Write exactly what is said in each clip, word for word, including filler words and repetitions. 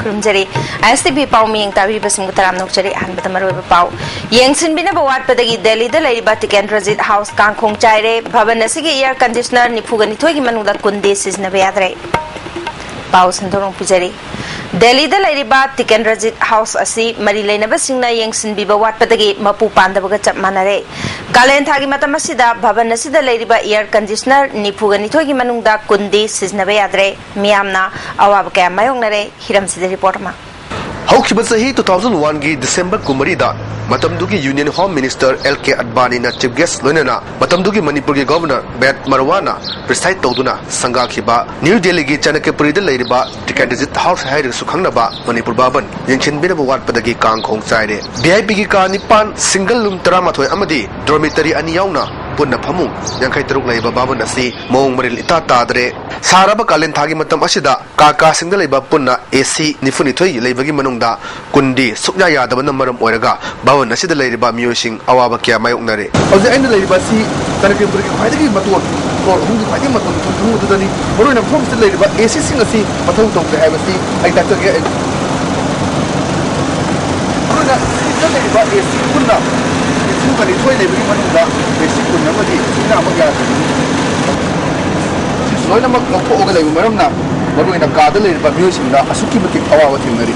ꯈꯨꯔꯨꯝꯖꯔꯤ꯫ ꯑꯥꯏ ꯑꯦꯁ T V ꯄꯥꯎ ꯃꯤꯌꯦꯡ ꯇꯥꯕꯤꯕꯁꯤꯡꯕꯨ ꯇꯔꯥꯝꯅ ꯑꯣꯛꯆꯔꯤ꯫ ꯑꯍꯥꯟꯕꯗ ꯃꯔꯨꯑꯣꯏꯕ ꯄꯥꯎ꯫ ꯌꯦꯡꯁꯤꯟꯕꯤꯅꯕ ꯋꯥꯠꯄꯗꯒꯤ ꯗꯦꯜꯂꯤꯗ ꯂꯩꯔꯤꯕ ꯇꯤꯀꯦꯟꯗ꯭ꯔꯖꯤꯠ ꯍꯥꯎꯁ ꯀꯥꯡꯈꯣꯡ ꯆꯥꯏꯔꯦ꯫ ꯚꯕꯟ ꯑꯁꯤꯒꯤ ꯑꯦꯌꯔ ꯀꯟꯗꯤꯁꯅꯔ ꯅꯤꯐꯨꯒ ꯅꯤꯊꯣꯏꯒꯤ ꯃꯅꯨꯡꯗ ꯀꯨꯟꯗꯤ ꯁꯤꯖꯤꯟꯅꯕ ꯌꯥꯗ꯭ꯔꯦ꯫ ꯄꯥꯎ ꯁꯟꯗꯣꯛꯅ ꯄꯤꯖꯔꯤ꯫ ꯗꯦꯜꯂꯤꯗ ꯂꯩꯔꯤꯕ ꯇꯤꯀꯦꯟꯗ꯭ꯔꯖꯤꯠ ꯍꯥꯎꯁ ꯑꯁꯤ ꯃꯔꯤ ꯂꯩꯅꯕꯁꯤꯡꯅ ꯌꯦꯡꯁꯤꯟꯕꯤꯕ ꯋꯥꯠꯄꯗꯒꯤ ꯃꯄꯨ ꯄꯥꯟꯗꯕꯒ ꯆꯞ ꯃꯥꯟꯅꯔꯦ꯫ ꯀꯥꯂꯦꯟ ꯊꯥꯒꯤ ꯃꯇꯝ ꯑꯁꯤꯗ ꯚꯕꯟ ꯑꯁꯤꯗ ꯂꯩꯔꯤꯕ ꯑꯦꯌꯔ ꯀꯟꯗꯤꯁꯅꯔ ꯅꯤꯐꯨꯒ ꯅꯤꯊꯣꯏꯒꯤ ꯃꯅꯨꯡꯗ ꯀꯨꯟꯗꯤ ꯁꯤꯖꯤꯟꯅꯕ ꯌꯥꯗ꯭ꯔꯦ꯫ ꯃꯤꯌꯥꯝꯅ ꯑꯋꯥꯕ ꯀꯌꯥ ꯃꯥꯌꯣꯛꯅꯔꯦ꯫ ꯍꯤꯔꯝꯁꯤꯗ ꯔꯤꯄꯣꯔꯠ ꯑꯃ꯫ ꯍꯧꯈꯤꯕ ꯆꯍꯤ two thousand one ꯒꯤ ꯗꯤꯁꯦꯝꯕꯔ ꯀꯨꯟꯃꯔꯤꯗ ꯃꯇꯝꯗꯨꯒꯤ ꯌꯨꯅꯤꯌꯟ ꯍꯣꯝ ꯃꯤꯅꯤꯁꯇꯔ ꯑꯦꯜ ꯀꯦ ꯑꯗꯕꯥꯅꯤꯅ ꯆꯤꯐ ꯒꯦꯁ ꯂꯣꯏꯅꯅ ꯃꯇꯝꯗꯨꯒꯤ ꯃꯅꯤꯄꯨꯔꯒꯤ ꯒꯚꯔꯅꯔ ꯕꯦꯠ ꯃꯔꯋꯥꯅ ꯄ꯭ꯔꯤꯁꯥꯏꯗ ꯇꯧꯗꯨꯅ ꯁꯪꯒꯥꯈꯤꯕ ꯅ꯭ꯌꯨ ꯗꯦꯜꯂꯤꯒꯤ ꯆꯅꯀ꯭ꯌꯄꯨꯔꯤꯗ ꯂꯩꯔꯤꯕ ꯇꯤꯀꯦꯟꯗ꯭ꯔꯖꯤꯠ ꯍꯥꯎꯁ ꯍꯥꯏꯔꯒꯁꯨ ꯈꯪꯅꯕ ꯃꯅꯤꯄꯨꯔ ꯚꯕꯟ ꯌꯦꯡꯁꯤꯟꯕꯤꯅꯕ ꯋꯥꯠꯄꯗꯒꯤ ꯀꯥꯡ ꯈꯣꯡ ꯆꯥꯏꯔꯦ꯫ ꯚꯤ ꯑꯥꯏ ꯄꯤꯒꯤ ꯀꯥ ꯅꯤꯄꯥꯟ, ꯁꯤꯡꯒꯜ ꯔꯨꯝ ꯇꯔꯥꯃꯥꯊꯣꯏ ꯑꯃꯗꯤ ꯗꯣꯔꯃꯤꯇꯔꯤ ꯑꯅꯤ ꯌꯥꯎꯅ ꯄꯨꯟꯅ ꯐꯃꯨꯡ ꯌꯥꯡꯈꯩ ꯇꯔꯨꯛ ꯂꯩꯕ ꯚꯕꯟ ꯑꯁꯤ ꯃꯑꯣꯡ ꯃꯔꯤꯜ ꯏꯇꯥ ꯇꯥꯗ꯭ꯔꯦ꯫ ꯁꯥꯔꯕ ꯀꯥꯂꯦꯟ ꯊꯥꯒꯤ ꯃꯇꯝ ꯑꯁꯤꯗ ꯀꯥ ꯀꯥꯁꯤꯡꯗ ꯂꯩꯕ ꯄꯨꯟꯅ ꯑꯦ ꯁꯤ ꯅꯤꯐꯨ ꯅꯤꯊꯣꯏ ꯂꯩꯕꯒꯤ ꯃꯅꯨꯡꯗ ꯀꯨꯟꯗꯤ ꯁꯨꯛꯌꯥ ꯌꯥꯗꯕꯅ ꯃꯔꯝ ꯑꯣꯏꯔꯒ ꯚꯕꯟ ꯑꯁꯤꯗ ꯂꯩꯔꯤꯕ ꯃꯤꯑꯣꯏꯁꯤꯡ ꯑꯋꯥꯕ ꯀꯌꯥ ꯃꯥꯌꯣꯛꯅꯔꯦ꯫ ꯍꯧꯖꯤꯛ ꯑꯩꯅ ꯂꯩꯔꯤꯕ ꯑꯁꯤ ꯆꯅꯀ꯭ꯌꯄꯨꯔꯒꯤ ꯈ꯭ꯋꯥꯏꯗꯒꯤ ꯃꯇꯣꯟ, ꯐ꯭ꯂꯣꯔ ꯑꯍꯨꯝꯒꯤ ꯈ꯭ꯋꯥꯏꯗꯒꯤ ꯃꯇꯣꯟ ꯊꯪꯕꯗꯨꯗꯅꯤ꯫ ꯃꯔꯨꯑꯣꯏꯅ ꯃꯐꯝꯁꯤꯗ ꯂꯩꯔꯤꯕ ꯑꯦ ꯁꯤꯁꯤꯡ ꯑꯁꯤ ꯃꯊꯧ ꯇꯧꯗ꯭ꯔꯦ ꯍꯥꯏꯕꯁꯤ ꯑꯩ ꯇꯥꯛꯆꯒꯦ꯫ ꯑꯗꯨꯅ ꯁꯤꯗ ꯂꯩꯔꯤꯕ ꯑꯦ ꯁꯤ ꯄꯨꯟꯅ ꯂꯤꯁꯤꯡ ꯀꯨꯟꯅꯤꯊꯣꯏ ꯂꯩꯕꯒꯤ ꯃꯅꯨꯡꯗ ꯑꯦ ꯁꯤ ꯀꯨꯟ ꯑꯃꯗꯤ ꯁꯤꯖꯤꯟꯅꯕ ꯌꯥꯗ꯭ꯔꯤꯕꯅꯤ꯫ ꯁꯤ ꯂꯣꯏꯅꯃꯛ ꯂꯧꯊꯣꯛꯑꯒ ꯂꯩꯕ ꯃꯔꯝꯅ ꯃꯔꯨꯑꯣꯏꯅ ꯀꯥꯗ ꯂꯩꯔꯤꯕ ꯃꯤꯑꯣꯏꯁꯤꯡꯗ ꯑꯁꯨꯛꯀꯤ ꯃꯇꯤꯛ ꯑꯋꯥꯕ ꯊꯦꯡꯅꯔꯤ꯫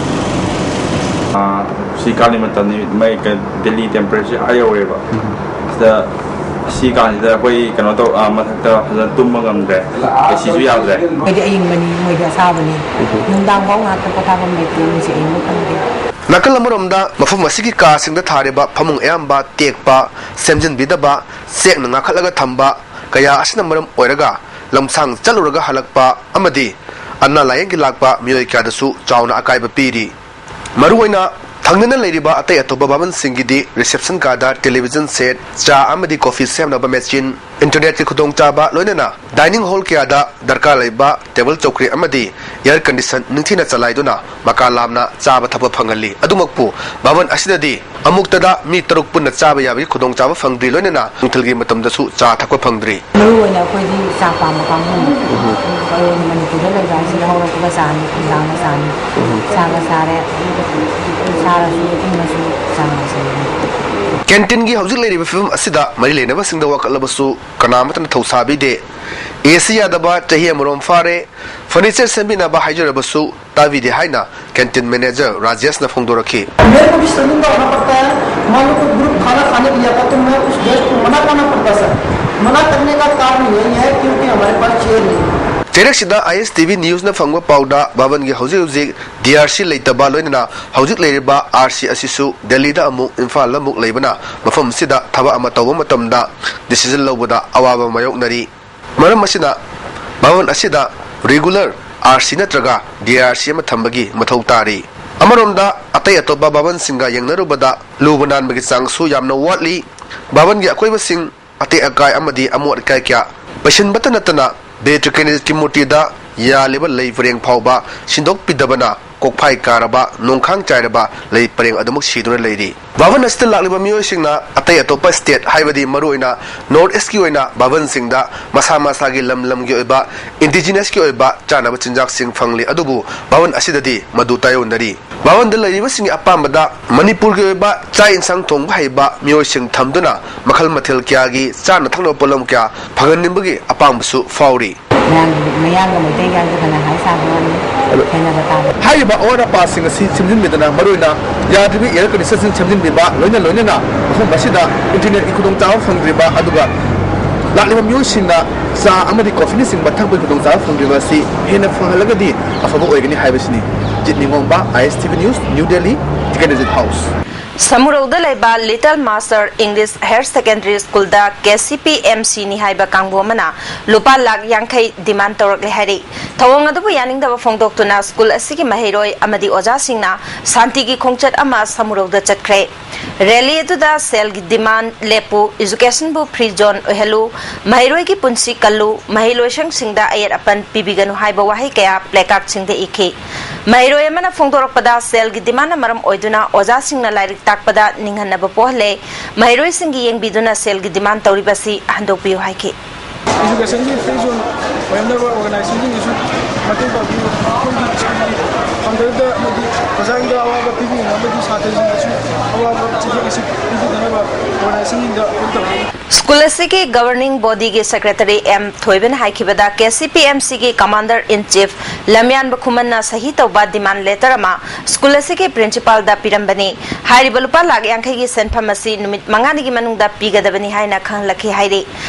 ꯑꯥ, ꯁꯤ ꯀꯥꯂꯦꯟ ꯃꯇꯝꯅꯤ, ꯃꯩ ꯀ-, ꯗꯦꯜꯂꯤ ꯇꯦꯝꯄꯔꯦꯆꯔ ꯑꯥ ꯌꯧꯔꯦꯕ꯫ ꯁꯤꯗ, ꯁꯤ ꯀꯥꯟꯁꯤꯗ ꯑꯩꯈꯣꯏ ꯀꯩꯅꯣ ꯇꯧ-, ꯑꯥ, ꯃꯊꯛꯇ ꯐꯖꯅ ꯇꯨꯝꯕ ꯉꯝꯗ꯭ꯔꯦ, ꯑꯦ ꯁꯤꯁꯨ ꯌꯥꯗ꯭ꯔꯦ꯫ ꯃꯣꯏꯗꯤ ꯑꯌꯤꯡꯕꯅꯤ, ꯃꯣꯏꯗꯤ ꯑꯁꯥꯕꯅꯤ꯫ ꯅꯨꯡꯗꯥꯡꯐꯥꯎ ꯉꯥꯏꯍꯥꯛꯇ ꯄꯣꯊꯥꯐꯝ ꯂꯩꯇꯦ, ꯅꯨꯡꯁꯤꯠ ꯑꯌꯤꯡꯕ ꯐꯪꯗꯦ꯫ ꯅꯥꯀꯜ ꯑꯃꯔꯣꯝꯗ ꯃꯐꯝ ꯑꯁꯤꯒꯤ ꯀꯥꯁꯤꯡꯗ ꯊꯥꯔꯤꯕ ꯐꯃꯨꯡ ꯑꯌꯥꯝꯕ ꯇꯦꯛꯄ, ꯁꯦꯝꯖꯤꯟꯕꯤꯗꯕ, ꯆꯦꯛꯅ ꯉꯥꯛꯈꯠꯂꯒ ꯊꯝꯕ ꯀꯌꯥ ꯑꯁꯤꯅ ꯃꯔꯝ ꯑꯣꯏꯔꯒ ꯂꯝꯁꯥꯡ ꯆꯠꯂꯨꯔꯒ ꯍꯜꯂꯛꯄ ꯑꯃꯗꯤ ꯑꯅꯥ ꯂꯥꯌꯦꯡꯒꯤ ꯂꯥꯛꯄ ꯃꯤꯑꯣꯏ ꯀꯌꯥꯗꯁꯨ ꯆꯥꯎꯅ ꯑꯀꯥꯏꯕ ꯄꯤꯔꯤ꯫ ꯃꯔꯨꯑꯣꯏꯅ ꯍꯪꯗꯅ ꯂꯩꯔꯤꯕ ꯑꯇꯩ ꯑꯇꯣꯞꯄ ꯚꯕꯟꯁꯤꯡꯒꯤꯗꯤ reception ꯀꯥꯗ television set, ꯆꯥ ꯑꯃꯗꯤ coffee ꯁꯦꯝꯅꯕ machine, internetꯀꯤ ꯈꯨꯗꯣꯡꯆꯥꯕ, ꯂꯣꯏꯅꯅ dining hall ꯀꯌꯥꯗ ꯗꯔꯀꯥꯔ ꯂꯩꯕ table ꯆꯧꯀ꯭ꯔꯤ ꯑꯃꯗꯤ air condition ꯅꯤꯡꯊꯤꯅ ꯆꯂꯥꯏꯗꯨꯅ ꯃꯀꯥ ꯂꯥꯝꯅ ꯆꯥꯕ ꯊꯛꯄ ꯐꯪꯍꯜꯂꯤ꯫ ꯑꯗꯨꯃꯛꯄꯨ ꯚꯕꯟ ꯑꯁꯤꯗꯗꯤ ꯑꯃꯨꯛꯇꯗ ꯃꯤ ꯇꯔꯨꯛ ꯄꯨꯟꯅ ꯆꯥꯕ ꯌꯥꯕꯒꯤ ꯈꯨꯗꯣꯡꯆꯥꯕ ꯐꯪꯗ꯭ꯔꯤ, ꯂꯣꯏꯅꯅ ꯅꯨꯡꯊꯤꯜꯒꯤ ꯃꯇꯝꯗꯁꯨ ꯆꯥ ꯊꯛꯄ ꯐꯪꯗ꯭ꯔꯤ꯫ ꯃꯔꯨ ꯑꯣꯏꯅ ꯑꯩꯈꯣꯏꯗꯤ ꯆꯥ ꯄꯥꯝꯕ ꯀꯥꯡꯕꯨꯅꯤ꯫ ꯃꯔꯨ ꯑꯣꯏꯅ ꯃꯅꯤꯄꯨꯔꯗ ꯂꯩꯕ ꯍꯥꯏꯁꯤꯗꯤ ꯍꯧꯔꯛꯄꯒ ꯆꯥꯅꯤ, ꯅꯨꯡꯗꯥꯡꯗ ꯆꯥꯅꯤ꯫ ꯁꯥꯒ ꯁꯥꯔꯦ, ꯁꯥꯔꯁꯨ ꯏꯪꯉꯁꯨ ꯆꯥ ꯉꯥꯏꯁꯤꯟꯒꯅꯤ꯫ Canteenꯒꯤ ꯍꯧꯖꯤꯛ ꯂꯩꯔꯤꯕ ꯐꯤꯕꯝ ꯑꯁꯤꯗ ꯃꯔꯤ ꯂꯩꯅꯕꯁꯤꯡꯗ ꯋꯥꯀꯠꯂꯕꯁꯨ ꯀꯅꯥꯃꯠꯇꯅ ꯊꯧꯁꯥꯕꯤꯗꯦ꯫ AC ꯌꯥꯗꯕ ꯆꯍꯤ ꯑꯃꯔꯣꯝ ꯐꯥꯔꯦ, furniture ꯁꯦꯝꯕꯤꯅꯕ ꯍꯥꯏꯖꯔꯕꯁꯨ ꯇꯥꯕꯤꯗꯦ ꯍꯥꯏꯅ canteen manager ꯔꯥꯖꯦꯁꯅ ꯐꯣꯡꯗꯣꯔꯛꯈꯤ꯫ मेरे को भी शर्मिंदा होना पड़ता है। मान लो कोई ग्रुप खाना खाने के लिए आता तो मैं उस गेस्ट को मना करना पड़ता सर। मना करने का कारण यही है क्योंकि हमारे पास चेयर नहीं है। ꯆꯩꯔꯛꯁꯤꯗ ISTV Newsꯅ ꯐꯪꯕ ꯄꯥꯎꯗ ꯚꯕꯟꯒꯤ ꯍꯧꯖꯤꯛ ꯍꯧꯖꯤꯛ DRC ꯂꯩꯇꯕ, ꯂꯣꯏꯅꯅ ꯍꯧꯖꯤꯛ ꯂꯩꯔꯤꯕ RC ꯑꯁꯤꯁꯨ ꯗꯦꯜꯂꯤꯗ ꯑꯃꯨꯛ, ꯏꯝꯐꯥꯜꯗ ꯑꯃꯨꯛ ꯂꯩꯕꯅ ꯃꯐꯝ ꯑꯁꯤꯗ ꯊꯕꯛ ꯑꯃ ꯇꯧꯕ ꯃꯇꯝꯗ decision ꯂꯧꯕꯗ ꯑꯋꯥꯕ ꯃꯥꯌꯣꯛꯅꯔꯤ꯫ ꯃꯔꯝ ꯑꯁꯤꯅ ꯚꯕꯟ ꯑꯁꯤꯗ regular RC ꯅꯠꯇ꯭ꯔꯒ DRC ꯑꯃ ꯊꯝꯕꯒꯤ ꯃꯊꯧ ꯇꯥꯔꯤ꯫ ꯑꯃꯔꯣꯝꯗ ꯑꯇꯩ ꯑꯇꯣꯞꯄ ꯚꯕꯟꯁꯤꯡꯒ ꯌꯦꯡꯅꯔꯨꯕꯗ ꯂꯨꯕ ꯅꯥꯟꯕꯒꯤ ꯆꯥꯡꯁꯨ ꯌꯥꯝꯅ ꯋꯥꯠꯂꯤ꯫ ꯚꯕꯟꯒꯤ ꯑꯀꯣꯏꯕꯁꯤꯡ ꯑꯇꯦꯛ ꯑꯀꯥꯏ ꯑꯃꯗꯤ ꯑꯃꯣꯠ ꯑꯀꯥꯏ ꯀꯌꯥ ꯄꯩꯁꯤꯟꯕꯇ ꯅꯠꯇꯅ ꯕꯤꯇ꯭ꯔ ꯀꯦꯟꯗꯤꯗꯦꯠꯀꯤ ꯃꯨꯔꯇꯤꯗ ꯌꯥꯜꯂꯤꯕ ꯂꯩ ꯄꯔꯦꯡ ꯐꯥꯎꯕ ꯁꯤꯟꯗꯣꯛꯄꯤꯗꯕꯅ ꯀꯣꯛꯐꯥꯏ ꯀꯥꯔꯕ, ꯅꯣꯡꯈꯥꯡ ꯆꯥꯏꯔꯕ ꯂꯩ ꯄꯔꯦꯡ ꯑꯗꯨꯃꯛ ꯁꯤꯗꯨꯅ ꯂꯩꯔꯤ꯫ ꯚꯕꯟ ꯑꯁꯤꯗ ꯂꯥꯛꯂꯤꯕ ꯃꯤꯑꯣꯏꯁꯤꯡꯅ ꯑꯇꯩ ꯑꯇꯣꯞꯄ state, ꯍꯥꯏꯕꯗꯤ ꯃꯔꯨꯑꯣꯏꯅ North Eastꯀꯤ ꯑꯣꯏꯅ ꯚꯕꯟꯁꯤꯡꯗ ꯃꯁꯥ ꯃꯁꯥꯒꯤ ꯂꯝ ꯂꯝꯒꯤ ꯑꯣꯏꯕ indigenousꯀꯤ ꯑꯣꯏꯕ ꯆꯥꯅꯕ ꯆꯤꯟꯖꯥꯛꯁꯤꯡ ꯐꯪꯂꯤ, ꯑꯗꯨꯕꯨ ꯚꯕꯟ ꯑꯁꯤꯗꯗꯤ ꯃꯗꯨ ꯇꯥꯏꯑꯣꯟꯅꯔꯤ꯫ ꯚꯕꯟꯗ ꯂꯩꯔꯤꯕꯁꯤꯡꯒꯤ ꯑꯄꯥꯝꯕꯗ ꯃꯅꯤꯄꯨꯔꯒꯤ ꯑꯣꯏꯕ ꯆꯥꯛ ꯏꯟꯁꯥꯡ ꯊꯣꯡꯕ ꯍꯩꯕ ꯃꯤꯑꯣꯏꯁꯤꯡ ꯊꯝꯗꯨꯅ ꯃꯈꯜ ꯃꯊꯦꯜ ꯀꯌꯥꯒꯤ ꯆꯥꯅ ꯊꯛꯅꯕ ꯄꯣꯠꯂꯝ ꯀꯌꯥ ꯐꯪꯍꯟꯅꯤꯡꯕꯒꯤ ꯑꯄꯥꯝꯕꯁꯨ ꯐꯥꯎꯔꯤ꯫ ꯃꯌꯥꯡꯒꯤ, ꯃꯌꯥꯡꯒ ꯃꯩꯇꯩꯒꯁꯦ ꯐꯅ ꯍꯥꯏ ꯁꯥꯕ ꯋꯥꯅꯤ, ꯑꯗꯣ ꯈꯦꯠꯅꯕ ꯇꯥꯕ꯫ ꯍꯥꯏꯔꯤꯕ ꯑꯋꯥꯠ ꯑꯄꯥꯁꯤꯡ ꯑꯁꯤ ꯁꯦꯝꯖꯤꯟꯕꯤꯗꯅ, ꯃꯔꯨꯑꯣꯏꯅ ꯌꯥꯗ꯭ꯔꯤꯕ air conditionꯁꯤꯡ ꯁꯦꯝꯖꯤꯟꯕꯤꯕ, ꯂꯣꯏꯅ ꯂꯣꯏꯅꯅ ꯃꯐꯝ ꯑꯁꯤꯗ internetꯀꯤ ꯈꯨꯗꯣꯡꯆꯥꯕ ꯐꯪꯗ꯭ꯔꯤꯕ, ꯑꯗꯨꯒ ꯂꯥꯛꯂꯤꯕ ꯃꯤꯑꯣꯏꯁꯤꯡꯅ ꯆꯥ ꯑꯃꯗꯤ coffeeꯅꯆꯤꯡꯕ ꯊꯛꯄꯒꯤ ꯈꯨꯗꯣꯡꯆꯥꯕ ꯐꯪꯗ꯭ꯔꯤꯕ ꯑꯁꯤ ꯍꯦꯟꯅ ꯐꯪꯍꯜꯂꯒꯗꯤ ꯑꯐꯕ ꯑꯣꯏꯒꯅꯤ ꯍꯥꯏꯕꯁꯤꯅꯤ꯫ ꯖꯤꯠ ꯅꯤꯉꯣꯝꯕ, ISTV News, New Delhi, Ticket Exit House꯫ ꯁꯃꯨꯔꯧꯗ ꯂꯩꯕ Little Master English Higher Secondary Schoolꯗ ꯀꯦ ꯁꯤ ꯄꯤ ꯑꯦꯝ ꯁꯤꯅꯤ ꯍꯥꯏꯕ ꯀꯥꯡꯕꯨ ꯑꯃꯅ ꯂꯨꯄꯥ ꯂꯥꯈ ꯌꯥꯡꯈꯩ demand ꯇꯧꯔꯛꯂꯦ ꯍꯥꯏꯔꯤ꯫ ꯊꯧꯑꯣꯡ ꯑꯗꯨꯕꯨ ꯌꯥꯅꯤꯡꯗꯕ ꯐꯣꯡꯗꯣꯛꯇꯨꯅ school ꯑꯁꯤꯒꯤ ꯃꯍꯩꯔꯣꯏ ꯑꯃꯗꯤ ꯑꯣꯖꯥꯁꯤꯡꯅ ꯁꯥꯟꯇꯤꯒꯤ ꯈꯣꯡꯆꯠ ꯑꯃ ꯁꯃꯨꯔꯧꯗ ꯆꯠꯈ꯭ꯔꯦ꯫ Rally ꯑꯗꯨꯗ ꯁꯦꯜꯒꯤ demand ꯂꯦꯞꯄꯨ, educationꯕꯨ free zone ꯑꯣꯏꯍꯜꯂꯨ, ꯃꯍꯩꯔꯣꯏꯒꯤ ꯄꯨꯟꯁꯤ ꯀꯜꯂꯨ, ꯃꯍꯩ ꯂꯣꯏꯁꯪꯁꯤꯡꯗ ꯑꯌꯦꯠ ꯑꯄꯟ ꯄꯤꯕꯤꯒꯅꯨ ꯍꯥꯏꯕ ꯋꯥꯍꯩ ꯀꯌꯥ placardꯁꯤꯡꯗ ꯏꯈꯤ꯫ ꯃꯍꯩꯔꯣꯏ ꯑꯃꯅ ꯐꯣꯡꯗꯣꯔꯛꯄꯗ ꯁꯦꯜꯒꯤ demandꯅ ꯃꯔꯝ ꯑꯣꯏꯗꯨꯅ ꯑꯣꯖꯥꯁꯤꯡꯅ ꯂꯥꯏꯔꯤꯛ ꯇꯥꯛꯄꯗ ꯅꯤꯡꯍꯟꯅꯕ ꯄꯣꯛꯍꯜꯂꯦ꯫ ꯃꯍꯩꯔꯣꯏꯁꯤꯡꯒꯤ ꯌꯦꯡꯕꯤꯗꯨꯅ ꯁꯦꯜꯒꯤ demand ꯇꯧꯔꯤꯕꯁꯤ ꯍꯟꯗꯣꯛꯄꯤꯌꯨ ꯍꯥꯏꯈꯤ꯫ Educationꯒꯤ free zone ꯑꯣꯏꯍꯟꯅꯕ organizationꯁꯤꯡꯅꯁꯨ ꯃꯇꯦꯡ ꯄꯥꯡꯕꯤꯌꯨ꯫ ꯃꯈꯣꯏꯒꯤ ꯁ꯭ꯀꯨꯜꯒꯤ founderꯗ ꯑꯃꯗꯤ ꯑꯣꯖꯥꯁꯤꯡꯗ ꯑꯋꯥꯕ ꯄꯤꯕꯤꯅꯕ ꯑꯃꯗꯤ ꯁꯥꯇ꯭ꯔꯁꯤꯡꯗꯁꯨ ꯑꯋꯥꯕ ꯆꯩꯊꯦꯡ ꯑꯁꯤ ꯄꯤꯕꯤꯗꯅꯕ organizationꯁꯤꯡꯗ ꯑꯄꯤꯜ ꯇꯧꯔꯤ꯫ School ꯑꯁꯤꯒꯤ governing bodyꯒꯤ secretary ꯑꯦꯝ ꯊꯣꯏꯕꯅ ꯍꯥꯏꯈꯤꯕꯗ, ꯀꯦ ꯁꯤ ꯄꯤ ꯑꯦꯝ ꯁꯤꯒꯤ commander in chief ꯂꯝꯌꯥꯟꯕ ꯈꯨꯃꯟꯅ ꯁꯍꯤ ꯇꯧꯕ demand letter ꯑꯃ school ꯑꯁꯤꯒꯤ principalꯗ ꯄꯤꯔꯝꯕꯅꯤ꯫ ꯍꯥꯏꯔꯤꯕ ꯂꯨꯄꯥ ꯂꯥꯈ ꯌꯥꯡꯈꯩꯒꯤ ꯁꯦꯟꯐꯝ ꯑꯁꯤ ꯅꯨꯃꯤꯠ ꯃꯉꯥꯅꯤꯒꯤ ꯃꯅꯨꯡꯗ ꯄꯤꯒꯗꯕꯅꯤ ꯍꯥꯏꯅ ꯈꯪꯍꯜꯂꯛꯈꯤ ꯍꯥꯏꯔꯤ꯫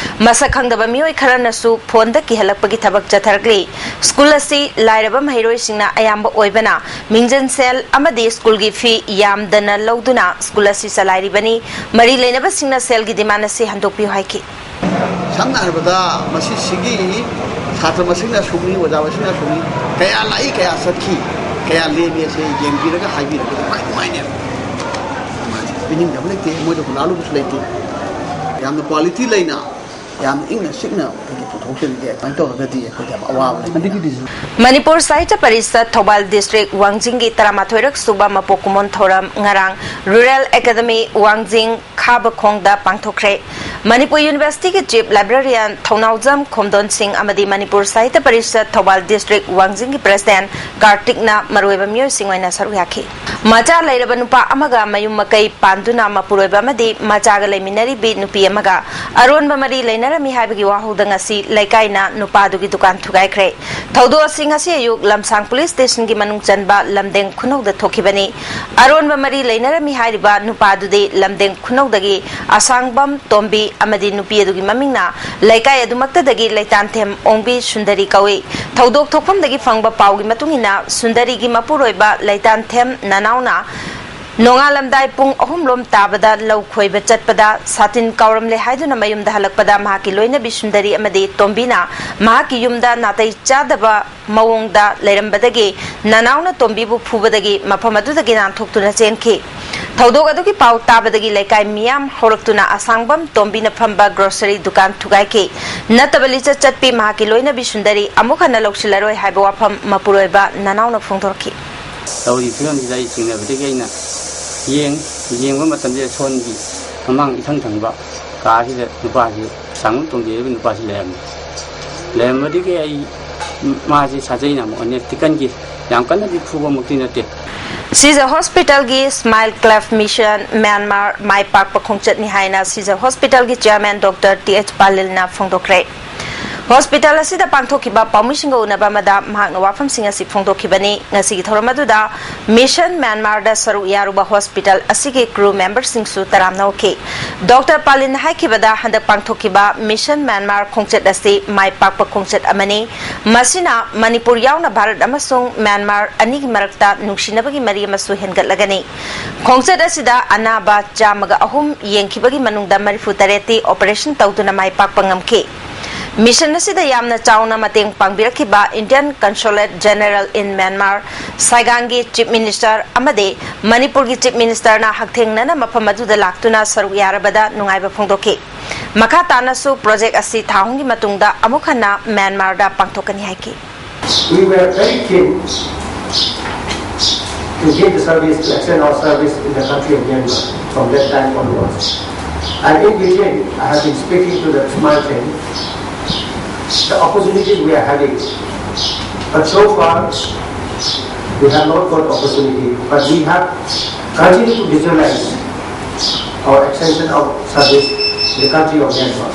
ꯃꯁꯛ ꯈꯪꯗꯕ ꯃꯤꯑꯣꯏ ꯈꯔꯅꯁꯨ phoneꯗ ꯀꯤꯍꯜꯂꯛꯄꯒꯤ ꯊꯕꯛ ꯆꯠꯊꯔꯛꯂꯤ꯫ School ꯑꯁꯤ ꯂꯥꯏꯔꯕ ꯃꯍꯩꯔꯣꯏꯁꯤꯡꯅ ꯑꯌꯥꯝꯕ ꯑꯣꯏꯕꯅ ꯃꯤꯡꯖꯟ ꯁꯦꯜ ꯑꯃꯗꯤ schoolꯒꯤ fee ꯌꯥꯝꯗꯅ ꯂꯧꯗꯨꯅ school ꯑꯁꯤ ꯆꯂꯥꯏꯔꯤꯕꯅꯤ꯫ ꯃꯔꯤ ꯂꯩꯅꯕꯁꯤꯡꯅ ꯁꯦꯜꯒꯤ demand ꯑꯁꯤ ꯍꯟꯗꯣꯛꯄꯤꯌꯨ ꯍꯥꯏꯈꯤ꯫ ꯁꯝꯅ ꯍꯥꯏꯔꯕꯗ, ꯃꯁꯤꯁꯤꯒꯤ ꯁꯥꯇ꯭ꯔ ꯃꯁꯤꯡꯅ ꯑꯁꯨꯛꯅꯤ, ꯑꯣꯖꯥ ꯃꯁꯤꯡꯅ ꯑꯁꯨꯛꯅꯤ, ꯀꯌꯥ ꯂꯥꯛꯏ, ꯀꯌꯥ ꯆꯠꯈꯤ, ꯀꯌꯥ ꯂꯦꯝꯃꯤ ꯑꯁꯤ ꯌꯦꯡꯕꯤꯔꯒ ꯍꯥꯏꯕꯤꯔꯒꯗꯤ ꯈ꯭ꯋꯥꯏ ꯅꯨꯡꯉꯥꯏꯅꯦꯕ꯫ ꯄꯤꯅꯤꯡꯗꯕ ꯂꯩꯇꯦ, ꯃꯣꯏꯗ ꯍꯨꯔꯥꯜꯂꯨꯕꯁꯨ ꯂꯩꯇꯦ꯫ ꯌꯥꯝꯅ quality ꯂꯩꯅ, ꯌꯥꯝꯅ ꯏꯪꯅ ꯆꯤꯛꯅ ꯑꯩꯈꯣꯏꯒꯤ ꯄꯨꯊꯣꯛꯆꯔꯤꯁꯦ꯫ ꯑꯗꯨꯃꯥꯏꯅ ꯇꯧꯔꯒꯗꯤ ꯑꯩꯈꯣꯏꯗꯤ ꯌꯥꯝ ꯑꯋꯥꯕ ꯂꯩ꯫ ꯑꯗꯒꯤꯗꯤ ꯃꯅꯤꯄꯨꯔ ꯁꯥꯍꯤꯇ꯭ꯌ ꯄꯔꯤꯁꯠ ꯊꯧꯕꯥꯜ district ꯋꯥꯡꯖꯤꯡꯒꯤ ꯇꯔꯥꯃꯥꯊꯣꯏꯔꯛ ꯁꯨꯕ ꯃꯄꯣꯛ ꯀꯨꯝꯑꯣꯟ ꯊꯧꯔꯝ ꯉꯔꯥꯡ Rural Academy ꯋꯥꯡꯖꯤꯡ ꯈꯥꯕꯈꯣꯡꯗ ꯄꯥꯡꯊꯣꯛꯈ꯭ꯔꯦ꯫ ꯃꯅꯤꯄꯨꯔ Universityꯒꯤ chief librarian ꯊꯧꯅꯥꯎꯖꯝ ꯈꯣꯝꯗꯣꯟ ꯁꯤꯡ ꯑꯃꯗꯤ ꯃꯅꯤꯄꯨꯔ ꯁꯥꯍꯤꯇ꯭ꯌ ꯄꯔꯤꯁꯠ ꯊꯧꯕꯥꯜ district ꯋꯥꯡꯖꯤꯡꯒꯤ president ꯀꯥꯔꯇꯤꯛꯅ ꯃꯔꯨꯑꯣꯏꯕ ꯃꯤꯑꯣꯏꯁꯤꯡ ꯑꯣꯏꯅ ꯁꯔꯨꯛ ꯌꯥꯈꯤ꯫ ꯃꯆꯥ ꯂꯩꯔꯕ ꯅꯨꯄꯥ ꯑꯃꯒ ꯃꯌꯨꯝ ꯃꯀꯩ ꯄꯥꯟꯗꯨꯅ ꯃꯄꯨꯔꯣꯏꯕ ꯑꯃꯗꯤ ꯃꯆꯥꯒ ꯂꯩꯃꯤꯟꯅꯔꯤꯕꯤ ꯅꯨꯄꯤ ꯑꯃꯒ ꯑꯔꯣꯟꯕ ꯃꯔꯤ ꯂꯩꯅꯔꯝꯃꯤ ꯍꯥꯏꯕꯒꯤ ꯋꯥꯍꯧꯗ ꯉꯁꯤ ꯂꯩꯀꯥꯏꯅ ꯅꯨꯄꯥꯗꯨꯒꯤ ꯗꯨꯀꯥꯟ ꯊꯨꯒꯥꯏꯈ꯭ꯔꯦ꯫ ꯊꯧꯗꯣꯛ ꯑꯁꯤ ꯉꯁꯤ ꯑꯌꯨꯛ ꯂꯝꯁꯥꯡ police stationꯒꯤ ꯃꯅꯨꯡ ꯆꯟꯕ ꯂꯝꯗꯦꯡ ꯈꯨꯅꯧꯗ ꯊꯣꯛꯈꯤꯕꯅꯤ꯫ ꯑꯔꯣꯟꯕ ꯃꯔꯤ ꯂꯩꯅꯔꯝꯃꯤ ꯍꯥꯏꯔꯤꯕ ꯅꯨꯄꯥꯗꯨꯗꯤ ꯂꯝꯗꯦꯡ ꯈꯨꯅꯧꯗꯒꯤ ꯑꯁꯥꯡꯕꯝ ꯇꯣꯝꯕꯤ ꯑꯃꯗꯤ ꯅꯨꯄꯤ ꯑꯗꯨꯒꯤ ꯃꯃꯤꯡꯅ ꯂꯩꯀꯥꯏ ꯑꯗꯨꯃꯛꯇꯗꯒꯤ ꯂꯩꯇꯥꯟꯊꯦꯝ ꯑꯣꯡꯕꯤ ꯁꯨꯟꯗꯔꯤ ꯀꯧꯏ꯫ ꯊꯧꯗꯣꯛ ꯊꯣꯛꯐꯝꯗꯒꯤ ꯐꯪꯕ ꯄꯥꯎꯒꯤ ꯃꯇꯨꯡ ꯏꯟꯅ, ꯁꯨꯟꯗꯔꯤꯒꯤ ꯃꯄꯨꯔꯣꯏꯕ ꯂꯩꯇꯥꯟꯊꯦꯝ ꯅꯅꯥꯎꯅ ꯅꯣꯡꯉꯥꯜꯂꯝꯗꯥꯏ ꯄꯨꯡ ꯑꯍꯨꯝ ꯂꯣꯝ ꯇꯥꯕꯗ ꯂꯧ ꯈꯣꯏꯕ ꯆꯠꯄꯗ ꯁꯥꯇꯤꯟ ꯀꯥꯎꯔꯝꯂꯦ ꯍꯥꯏꯗꯨꯅ ꯃꯌꯨꯝꯗ ꯍꯜꯂꯛꯄꯗ ꯃꯍꯥꯛꯀꯤ ꯂꯣꯏꯅꯕꯤ ꯁꯨꯟꯗꯔꯤ ꯑꯃꯗꯤ ꯇꯣꯝꯕꯤꯅ ꯃꯍꯥꯛꯀꯤ ꯌꯨꯝꯗ ꯅꯥꯇꯩ ꯆꯥꯗꯕ ꯃꯑꯣꯡꯗ ꯂꯩꯔꯝꯕꯗꯒꯤ ꯅꯅꯥꯎꯅ ꯇꯣꯝꯕꯤꯕꯨ ꯐꯨꯕꯗꯒꯤ ꯃꯐꯝ ꯑꯗꯨꯗꯒꯤ ꯅꯥꯟꯊꯣꯛꯇꯨꯅ ꯆꯦꯟꯈꯤ꯫ ꯊꯧꯗꯣꯛ ꯑꯗꯨꯒꯤ ꯄꯥꯎ ꯇꯥꯕꯗꯒꯤ ꯂꯩꯀꯥꯏ ꯃꯤꯌꯥꯝ ꯍꯧꯔꯛꯇꯨꯅ ꯑꯁꯥꯡꯕꯝ ꯇꯣꯝꯕꯤꯅ ꯐꯝꯕ ꯒ꯭ꯔꯣꯁꯔꯤ ꯗꯨꯀꯥꯟ ꯊꯨꯒꯥꯏꯈꯤ꯫ ꯅꯠꯇꯕ ꯂꯤꯆꯠ ꯆꯠꯄꯤ ꯃꯍꯥꯛꯀꯤ ꯂꯣꯏꯅꯕꯤ ꯁꯨꯟꯗꯔꯤ ꯑꯃꯨꯛ ꯍꯟꯅ ꯂꯧꯁꯤꯜꯂꯔꯣꯏ ꯍꯥꯏꯕ ꯋꯥꯐꯝ ꯃꯄꯨꯔꯣꯏꯕ ꯅꯅꯥꯎꯅ ꯐꯣꯡꯗꯣꯔꯛꯈꯤ꯫ ꯇꯧꯔꯤꯕ ꯐꯤꯕꯝꯁꯤꯗ ꯑꯩ ꯆꯤꯡꯅꯕꯗꯒꯤ ꯑꯩꯅ ꯌꯦꯡ ꯌꯦꯡꯕ ꯃꯇꯝꯁꯤꯗ ꯁꯣꯝꯒꯤ ꯃꯃꯥꯡ ꯏꯊꯪ ꯊꯪꯕ ꯀꯥꯁꯤꯗ ꯅꯨꯄꯥꯁꯤ ꯁꯥꯡꯕ ꯇꯣꯡꯖꯩ ꯍꯥꯏꯕ ꯅꯨꯄꯥꯁꯤ ꯂꯩꯔꯝꯃꯤ꯫ ꯂꯩꯔꯝꯕꯗꯒꯤ ꯑꯩ ꯃꯥꯁꯤ ꯁꯥꯖꯩꯅ ꯑꯃꯨꯛ ꯑꯅꯦꯛ ꯇꯤꯀꯟꯒꯤ ꯌꯥꯝ ꯀꯟꯅꯗꯤ ꯐꯨꯕꯃꯛꯇꯤ ꯅꯠꯇꯦ꯫ ꯁꯤꯖ ꯍꯣꯁꯄꯤꯇꯥꯜꯒꯤ ꯁ꯭ꯃꯥꯏꯜ ꯀ꯭ꯂꯕ ꯃꯤꯁꯟ ꯃ꯭ꯌꯥꯟꯃꯥꯔ ꯃꯥꯏ ꯄꯥꯛꯄ ꯈꯣꯡꯆꯠꯅꯤ ꯍꯥꯏꯅ ꯁꯤꯖ ꯍꯣꯁꯄꯤꯇꯥꯜꯒꯤ ꯆꯤꯌꯥꯔꯃꯦꯟ ꯗꯣꯛꯇꯔ ꯇꯤ ꯑꯩꯆ ꯄꯥꯂꯤꯜꯅ ꯐꯣꯡꯗꯣꯛꯈ꯭ꯔꯦ꯫ ꯍꯣꯁꯄꯤꯇꯥꯜ ꯑꯁꯤꯗ ꯄꯥꯡꯊꯣꯛꯈꯤꯕ ꯄꯥꯎꯃꯤꯁꯤꯡꯒ ꯎꯅꯕ ꯑꯃꯗ ꯃꯍꯥꯛꯅ ꯋꯥꯐꯝꯁꯤꯡ ꯑꯁꯤ ꯐꯣꯡꯗꯣꯛꯈꯤꯕꯅꯤ꯫ ꯉꯁꯤꯒꯤ ꯊꯧꯔꯝ ꯑꯗꯨꯗ ꯃꯤꯁꯟ ꯃ꯭ꯌꯥꯟꯃꯥꯔꯗ ꯁꯔꯨꯛ ꯌꯥꯔꯨꯕ ꯍꯣꯁꯄꯤꯇꯥꯜ ꯑꯁꯤꯒꯤ ꯀ꯭ꯔꯨ ꯃꯦꯝꯕꯔꯁꯤꯡꯁꯨ ꯇꯔꯥꯝꯅ ꯑꯣꯛꯈꯤ꯫ ꯗꯣꯛꯇꯔ ꯄꯥꯂꯤꯟꯅ ꯍꯥꯏꯈꯤꯕꯗ ꯍꯟꯗꯛ ꯄꯥꯡꯊꯣꯛꯈꯤꯕ ꯃꯤꯁꯟ ꯃ꯭ꯌꯥꯟꯃꯥꯔ ꯈꯣꯡꯆꯠ ꯑꯁꯤ ꯃꯥꯏ ꯄꯥꯛꯄ ꯈꯣꯡꯆꯠ ꯑꯃꯅꯤ꯫ ꯃꯁꯤꯅ ꯃꯅꯤꯄꯨꯔ ꯌꯥꯎꯅ ꯚꯥꯔꯠ ꯑꯃꯁꯨꯡ ꯃ꯭ꯌꯥꯟꯃꯥꯔ ꯑꯅꯤꯒꯤ ꯃꯔꯛꯇ ꯅꯨꯡꯁꯤꯅꯕꯒꯤ ꯃꯔꯤ ꯑꯃꯁꯨ ꯍꯦꯟꯒꯠꯂꯒꯅꯤ꯫ ꯈꯣꯡꯆꯠ ꯑꯁꯤꯗ ꯑꯅꯥꯕ ꯆꯥꯝꯃꯒ ꯑꯍꯨꯝ ꯌꯦꯡꯈꯤꯕꯒꯤ ꯃꯅꯨꯡꯗ ꯃꯔꯤꯐꯨ ꯇꯔꯦꯠꯇꯤ ꯑꯣꯄꯔꯦꯁꯟ ꯇꯧꯗꯨꯅ ꯃꯥꯏ ꯄꯥꯛꯄ ꯉꯝꯈꯤ꯫ ꯃꯤꯁꯟ ꯑꯁꯤꯗ ꯌꯥꯝꯅ ꯆꯥꯎꯅ ꯃꯇꯦꯡ ꯄꯥꯡꯕꯤꯔꯛꯈꯤꯕ Indian Consulate General in Myanmar, ꯁꯥꯏꯒꯥꯡꯒꯤ ꯆꯤꯐ ꯃꯤꯅꯤꯁꯇꯔ ꯑꯃꯗꯤ ꯃꯅꯤꯄꯨꯔꯒꯤ ꯆꯤꯐ ꯃꯤꯅꯤꯁꯇꯔꯅ ꯍꯛꯊꯦꯡꯅꯅ ꯃꯐꯝ ꯑꯗꯨꯗ ꯂꯥꯛꯇꯨꯅ ꯁꯔꯨꯛ ꯌꯥꯔꯕꯗ ꯅꯨꯡꯉꯥꯏꯕ ꯐꯣꯡꯗꯣꯛꯈꯤ꯫ ꯃꯈꯥ ꯇꯥꯅꯁꯨ ꯄ꯭ꯔꯣꯖꯦꯛ ꯑꯁꯤ ꯊꯥ ꯑꯍꯨꯝꯒꯤ ꯃꯇꯨꯡꯗ ꯑꯃꯨꯛ ꯍꯟꯅ ꯃ꯭ꯌꯥꯟꯃꯥꯔꯗ ꯄꯥꯡꯊꯣꯛꯀꯅꯤ ꯍꯥꯏꯈꯤ꯫ We were very keen to give the service, to extend our service in the country of Myanmar from that time onwards. And in between, I have been speaking to the Smile team, the opportunities we are having. But so far, we have not got opportunity. But we have continued to visualize our extension of service in the country of Myanmar.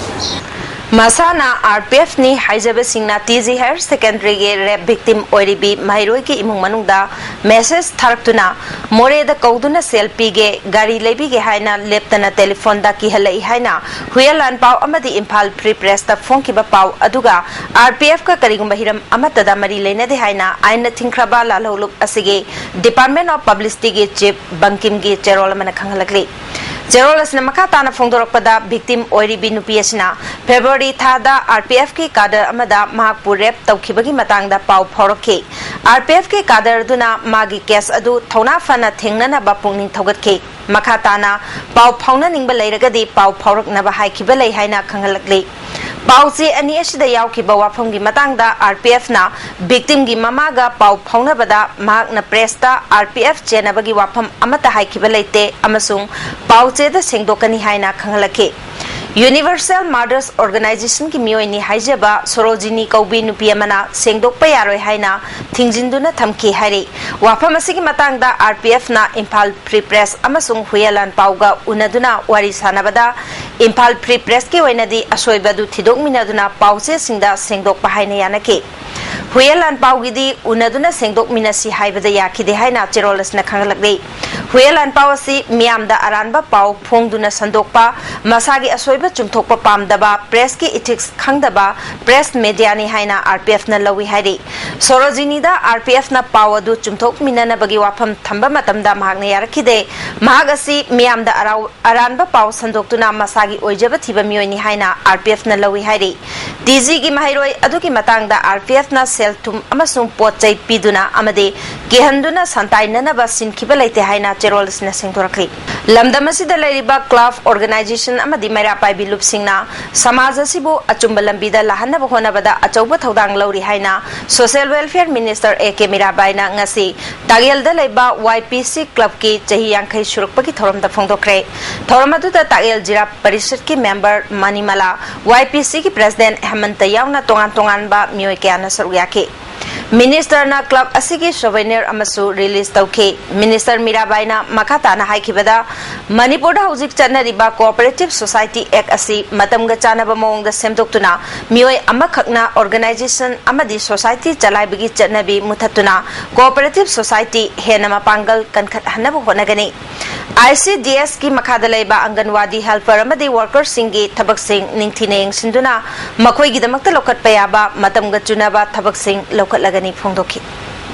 ꯃꯁꯥꯅ R P ꯑꯦꯐꯅꯤ ꯍꯥꯏꯖꯕꯁꯤꯡꯅ T G higher ꯁꯦꯀꯦꯟꯗꯔꯤꯒꯤ rape victim ꯑꯣꯏꯔꯤꯕꯤ ꯃꯍꯩꯔꯣꯏꯒꯤ ꯏꯃꯨꯡ ꯃꯅꯨꯡꯗ message ꯊꯥꯔꯛꯇꯨꯅ ꯃꯣꯔꯦꯗ ꯀꯧꯗꯨꯅ ꯁꯦꯜ ꯄꯤꯒꯦ, ꯒꯥꯔꯤ ꯂꯩꯕꯤꯒꯦ ꯍꯥꯏꯅ ꯂꯦꯞꯇꯅ ꯇꯦꯂꯤꯐꯣꯟꯗ ꯀꯤꯍꯜꯂꯛꯏ ꯍꯥꯏꯅ ꯍꯨꯌꯦꯟ ꯂꯥꯟꯄꯥꯎ ꯑꯃꯗꯤ ꯏꯝꯐꯥꯜ ꯐ꯭ꯔꯤ ꯄ꯭ꯔꯦꯁꯇ ꯐꯣꯡꯈꯤꯕ ꯄꯥꯎ ꯑꯗꯨꯒ ꯑꯥꯔ ꯄꯤ ꯑꯦꯐꯀ ꯀꯔꯤꯒꯨꯝꯕ ꯍꯤꯔꯝ ꯑꯃꯠꯇꯗ ꯃꯔꯤ ꯂꯩꯅꯗꯦ ꯍꯥꯏꯅ ꯑꯥꯏꯟꯅ ꯊꯤꯡꯈ꯭ꯔꯕ ꯂꯥꯜꯍꯧꯂꯨꯞ ꯑꯁꯤꯒꯤ ꯗꯤꯄꯥꯔꯠꯃꯦꯟ ꯑꯣꯐ ꯄꯕ꯭ꯂꯤꯁꯤꯇꯤꯒꯤ ꯆꯤꯐ ꯕꯪꯀꯤꯝꯒꯤ ꯆꯦꯔꯣꯜ ꯑꯃꯅ ꯈꯪꯍꯜꯂꯛꯂꯤ꯫ ꯆꯦꯔꯣꯜ ꯑꯁꯤꯅ ꯃꯈꯥ ꯇꯥꯅ ꯐꯣꯡꯗꯣꯔꯛꯄꯗ, ꯚꯤꯛꯇꯤꯝ ꯑꯣꯏꯔꯤꯕꯤ ꯅꯨꯄꯤ ꯑꯁꯤꯅ ꯐꯦꯕ꯭ꯔꯨꯋꯥꯔꯤ ꯊꯥꯗ ꯑꯥꯔ ꯄꯤ ꯑꯦꯐꯀꯤ ꯀꯥꯗꯔ ꯑꯃꯗ ꯃꯍꯥꯛꯄꯨ ꯔꯦꯞ ꯇꯧꯈꯤꯕꯒꯤ ꯃꯇꯥꯡꯗ ꯄꯥꯎ ꯐꯥꯎꯔꯛꯈꯤ꯫ ꯑꯥꯔ ꯄꯤ ꯑꯦꯐꯀꯤ ꯀꯥꯗꯔ ꯑꯗꯨꯅ ꯃꯥꯒꯤ ꯀꯦꯁ ꯑꯗꯨ ꯊꯧꯅꯥ ꯐꯅ ꯊꯦꯡꯅꯅꯕ ꯄꯨꯛꯅꯤꯡ ꯊꯧꯒꯠꯈꯤ꯫ ꯃꯈꯥ ꯇꯥꯅ ꯄꯥꯎ ꯐꯥꯎꯅꯅꯤꯡꯕ ꯂꯩꯔꯒꯗꯤ ꯄꯥꯎ ꯐꯥꯎꯔꯛꯅꯕ ꯍꯥꯏꯈꯤꯕ ꯂꯩ ꯍꯥꯏꯅ ꯈꯪꯍꯜꯂꯛꯂꯤ꯫ ꯄꯥꯎ ꯆꯦ ꯑꯅꯤ ꯑꯁꯤꯗ ꯌꯥꯎꯈꯤꯕ ꯋꯥꯐꯝꯒꯤ ꯃꯇꯥꯡꯗ ꯑꯥꯔ ꯄꯤ ꯑꯦꯐꯅ ꯚꯤꯛꯇꯤꯝꯒꯤ ꯃꯃꯥꯒ ꯄꯥꯎ ꯐꯥꯎꯅꯕꯗ ꯃꯍꯥꯛꯅ ꯄ꯭ꯔꯦꯁꯇ ꯑꯥꯔ ꯄꯤ ꯑꯦꯐ ꯆꯦꯟꯅꯕꯒꯤ ꯋꯥꯐꯝ ꯑꯃꯠꯇ ꯍꯥꯏꯈꯤꯕ ꯂꯩꯇꯦ ꯑꯃꯁꯨꯡ ꯄꯥꯎ ꯆꯦꯗ ꯁꯦꯡꯗꯣꯛꯀꯅꯤ ꯍꯥꯏꯅ ꯈꯪꯍꯜꯂꯛꯈꯤ꯫ ꯌꯨꯅꯤꯚꯔꯁꯦꯜ ꯃꯥꯔꯇꯔꯁ ꯑꯣꯔꯒꯅꯥꯏꯖꯦꯁꯟꯒꯤ ꯃꯤꯑꯣꯏꯅꯤ ꯍꯥꯏꯖꯕ ꯁꯣꯔꯣꯖꯤꯅꯤ ꯀꯧꯕꯤ ꯅꯨꯄꯤ ꯑꯃꯅ ꯁꯦꯡꯗꯣꯛꯄ ꯌꯥꯔꯣꯏ ꯍꯥꯏꯅ ꯊꯤꯡꯖꯤꯟꯗꯨꯅ ꯊꯝꯈꯤ ꯍꯥꯏꯔꯤ꯫ ꯋꯥꯐꯝ ꯑꯁꯤꯒꯤ ꯃꯇꯥꯡꯗ ꯑꯥꯔ ꯄꯤ ꯑꯦꯐꯅ ꯏꯝꯐꯥꯜ ꯐ꯭ꯔꯤ ꯄ꯭ꯔꯦꯁ ꯑꯃꯁꯨꯡ ꯍꯨꯌꯦꯟ ꯂꯥꯟꯄꯥꯎꯒ ꯎꯅꯗꯨꯅ ꯋꯥꯔꯤ ꯁꯥꯟꯅꯕꯗ ꯏꯝꯐꯥꯜ ꯐ꯭ꯔꯤ ꯄ꯭ꯔꯦꯁꯀꯤ ꯑꯣꯏꯅꯗꯤ ꯑꯁꯣꯏꯕ ꯑꯗꯨ ꯊꯤꯗꯣꯛꯃꯤꯟꯅꯗꯨꯅ ꯄꯥꯎꯆꯦꯁꯤꯡꯗ ꯁꯦꯡꯗꯣꯛꯄ ꯍꯥꯏꯅ ꯌꯥꯅꯈꯤ꯫ ꯍꯨꯌꯦꯟ ꯂꯥꯟꯄꯥꯎꯒꯤꯗꯤ ꯎꯅꯗꯨꯅ ꯁꯦꯡꯗꯣꯛꯃꯤꯟꯅꯁꯤ ꯍꯥꯏꯕꯗ ꯌꯥꯈꯤꯗꯦ ꯍꯥꯏꯅ ꯆꯦꯔꯣꯜ ꯑꯁꯤꯅ ꯈꯪꯍꯜꯂꯛꯂꯤ꯫ ꯍꯨꯌꯦꯟ ꯂꯥꯟꯄꯥꯎ ꯑꯁꯤ ꯃꯤꯌꯥꯝꯗ ꯑꯔꯥꯟꯕ ꯄꯥꯎ ꯐꯣꯡꯗꯨꯅ ꯁꯟꯗꯣꯛꯄ, ꯃꯁꯥꯒꯤ ꯑꯁꯣꯏꯕ ꯆꯨꯝꯊꯣꯛꯄ ꯄꯥꯝꯗꯕ, ꯄ꯭ꯔꯦꯁꯀꯤ ꯏꯊꯤꯛꯁ ꯈꯪꯗꯕ ꯄ꯭ꯔꯦꯁ ꯃꯦꯗꯤꯌꯥꯅꯤ ꯍꯥꯏꯅ ꯑꯥꯔ ꯄꯤ ꯑꯦꯐꯅ ꯂꯧꯏ ꯍꯥꯏꯔꯤ꯫ ꯁꯣꯔꯣꯖꯤꯅꯤꯗ ꯑꯥꯔ ꯄꯤ ꯑꯦꯐꯅ ꯄꯥꯎ ꯑꯗꯨ ꯆꯨꯝꯊꯣꯛꯃꯤꯟꯅꯅꯕꯒꯤ ꯋꯥꯐꯝ ꯊꯝꯕ ꯃꯇꯝꯗ ꯃꯍꯥꯛꯅ ꯌꯥꯔꯛꯈꯤꯗꯦ꯫ ꯃꯍꯥꯛ ꯑꯁꯤ ꯃꯤꯌꯥꯝꯗ ꯑꯔꯥꯎ-, ꯑꯔꯥꯟꯕ ꯄꯥꯎ ꯁꯟꯗꯣꯛꯇꯨꯅ ꯃꯁꯥꯒꯤ ꯑꯣꯏꯖꯕ ꯊꯤꯕ ꯃꯤꯑꯣꯏꯅꯤ ꯍꯥꯏꯅ ꯑꯥꯔ ꯄꯤ ꯑꯦꯐꯅ ꯂꯧꯏ ꯍꯥꯏꯔꯤ꯫ ꯇꯤ ꯖꯤꯒꯤ ꯃꯍꯩꯔꯣꯏ ꯑꯗꯨꯒꯤ ꯃꯇꯥꯡꯗ ꯑꯥꯔ ꯄꯤ ꯑꯦꯐꯅ ꯁꯦꯜ ꯊꯨꯝ ꯑꯃꯁꯨꯡ ꯄꯣꯠ ꯆꯩ ꯄꯤꯗꯨꯅ ꯑꯃꯗꯤ ꯀꯤꯍꯟꯗꯨꯅ ꯁꯟꯇꯥꯏꯅꯅꯕ ꯁꯤꯟꯈꯤꯕ ꯂꯩꯇꯦ ꯍꯥꯏꯅ ꯆꯦꯔꯣꯜ ꯑꯁꯤꯅ ꯁꯦꯡꯗꯣꯔꯛꯂꯤ꯫ ꯂꯝꯗꯝ ꯑꯁꯤꯗ ꯂꯩꯔꯤꯕ ꯀ꯭ꯂꯕ, ꯑꯣꯔꯒꯅꯥꯏꯖꯦꯁꯟ ꯑꯃꯗꯤ ꯃꯩꯔꯥ ꯄꯥꯏꯕꯤ ꯂꯨꯞꯁꯤꯡꯅ ꯁꯃꯥꯖ ꯑꯁꯤꯕꯨ ꯑꯆꯨꯝꯕ ꯂꯝꯕꯤꯗ ꯂꯥꯛꯍꯟꯅꯕ ꯍꯣꯠꯅꯕꯗ ꯑꯆꯧꯕ ꯊꯧꯗꯥꯡ ꯂꯧꯔꯤ ꯍꯥꯏꯅ social welfare minister A K ꯃꯤꯔꯥꯕꯥꯏꯅ ꯉꯁꯤ ꯇꯥꯛꯌꯦꯜꯗ ꯂꯩꯕ ꯋꯥꯏ ꯄꯤ ꯁꯤ ꯀ꯭ꯂꯕꯀꯤ ꯆꯍꯤ ꯌꯥꯡꯈꯩ ꯁꯨꯔꯛꯄꯒꯤ ꯊꯧꯔꯝꯗ ꯐꯣꯡꯗꯣꯛꯈ꯭ꯔꯦ꯫ ꯊꯧꯔꯝ ꯑꯗꯨꯗ ꯇꯥꯛꯌꯦꯜ ꯖꯤꯔꯥ ꯄꯔꯤꯁꯠꯀꯤ ꯃꯦꯝꯕꯔ ꯃꯅꯤꯃꯂꯥ, ꯋꯥꯏ ꯄꯤ ꯁꯤꯒꯤ ꯄ꯭ꯔꯦꯁꯤꯗꯦꯟꯠ ꯍꯦꯃꯟꯇ ꯌꯥꯎꯅ ꯇꯣꯉꯥꯟ ꯇꯣꯉꯥꯟꯕ ꯃꯤꯑꯣꯏ ꯀꯌꯥꯅ ꯁꯔꯨꯛ ꯌꯥꯈꯤ꯫ ꯃꯤꯅꯤꯁꯇꯔꯅ ꯀ꯭ꯂꯕ ꯑꯁꯤꯒꯤ ꯁꯣꯚꯦꯅꯤꯌꯔ ꯑꯃꯁꯨ ꯔꯤꯂꯤꯖ ꯇꯧꯈꯤ꯫ ꯃꯤꯅꯤꯁꯇꯔ ꯃꯤꯔꯥꯕꯥꯏꯅ ꯃꯈꯥ ꯇꯥꯅ ꯍꯥꯏꯈꯤꯕꯗ, ꯃꯅꯤꯄꯨꯔꯗ ꯍꯧꯖꯤꯛ ꯆꯠꯅꯔꯤꯕ ꯀꯣꯑꯣꯄꯔꯦꯇꯤꯚ ꯁꯣꯁꯥꯏꯇꯤ ꯑꯦꯛ ꯑꯁꯤ ꯃꯇꯝꯒ ꯆꯥꯟꯅꯕ ꯃꯑꯣꯡꯗ ꯁꯦꯝꯗꯣꯛꯇꯨꯅ, ꯃꯤꯑꯣꯏ ꯑꯃꯈꯛꯅ ꯑꯣꯔꯒꯅꯥꯏꯖꯦꯁꯟ ꯑꯃꯗꯤ ꯁꯣꯁꯥꯏꯇꯤ ꯆꯂꯥꯏꯕꯒꯤ ꯆꯠꯅꯕꯤ ꯃꯨꯊꯠꯇꯨꯅ, ꯀꯣꯑꯣꯄꯔꯦꯇꯤꯚ ꯁꯣꯁꯥꯏꯇꯤ ꯍꯦꯟꯅ ꯃꯄꯥꯡꯒꯜ ꯀꯟꯈꯠꯍꯟꯅꯕ ꯍꯣꯠꯅꯒꯅꯤ꯫ ꯑꯥꯏ ꯁꯤ ꯗꯤ ꯑꯦꯁꯀꯤ ꯃꯈꯥꯗ ꯂꯩꯕ ꯑꯪꯒꯟꯋꯥꯗꯤ ꯍꯦꯜꯄꯔ ꯑꯃꯗꯤ ꯋꯥꯔꯀꯔꯁꯤꯡꯒꯤ ꯊꯕꯛꯁꯤꯡ ꯅꯤꯡꯊꯤꯅ ꯌꯦꯡꯁꯤꯟꯗꯨꯅ, ꯃꯈꯣꯏꯒꯤꯗꯃꯛꯇ ꯂꯧꯈꯠꯄ ꯌꯥꯕ ꯃꯇꯝꯒ ꯆꯨꯅꯕ ꯊꯕꯛꯁꯤꯡ ꯂꯧꯈꯠꯂꯒꯅꯤ ꯐꯣꯡꯗꯣꯛꯈꯤ꯫